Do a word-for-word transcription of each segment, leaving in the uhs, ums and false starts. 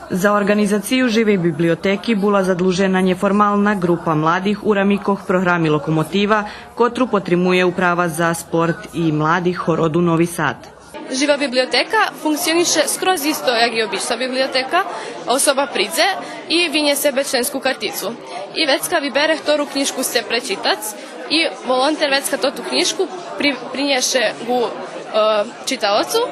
За орґанизацию Живей библиотеки була задлужена нєформална ґрупа младих у рамикох програми Локомотива, котру потримує Управа за спорт и младих Городу Нови Сад. Жива библиотека функционише скроз исто як и обична библиотека. Особа придзе и винєсе себе членску картицу. И вецка вибере хтору кнїжку сце пречитац и волонтер вецка тоту кнїжку при-, принєше ґу, е, читалоцу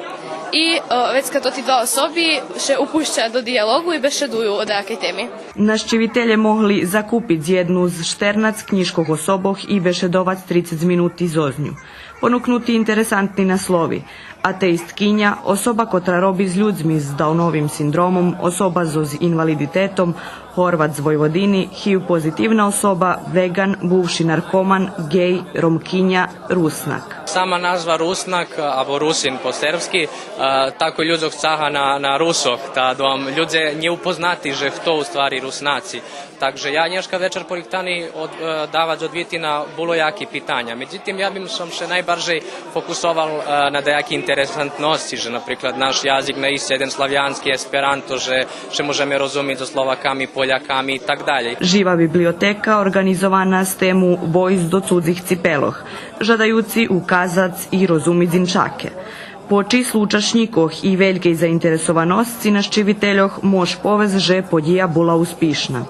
и, е, вецка тоти два особи ше упуща до диялоґу и бешедую о даякей теми. Нащивителє могли закупиц єдну з штернац кнїжкох особох и бешедовац трицец минути зоз ню. Понукнути интересантни наслови: атеисткиня, особа котра роби з людзми з Дауновим синдромом, особа зоз инвалидитетом, Горват з Войводини, хив позитивна особа, веґан, бувши наркоман, ґей, Ромкиня, Руснак. Сама назва Руснак, або Русин по сербски, е, тако людзох цага на, на Русох, та дом людзе нє упознати же хто у ствари Руснаци. Так же я нєшка вечар порихтани од-, е, давац одвити на було яки питаня. Медзитим, я бим сом ше найбаржей фокусовал, е, на даяки интересантносци, же, наприклад, наш язик наисце єден славянски есперанто, же ше можеме розумиц зоз Словаками, Поляками и так далєй. Жива библиотека орґанизована з тему Войсц до цудзих ципелох, жадаюци указац и розумиц иншаке. По числу учашнїкох и велькей заинтересованосци нащивительох мож повесц же подїя була успишна.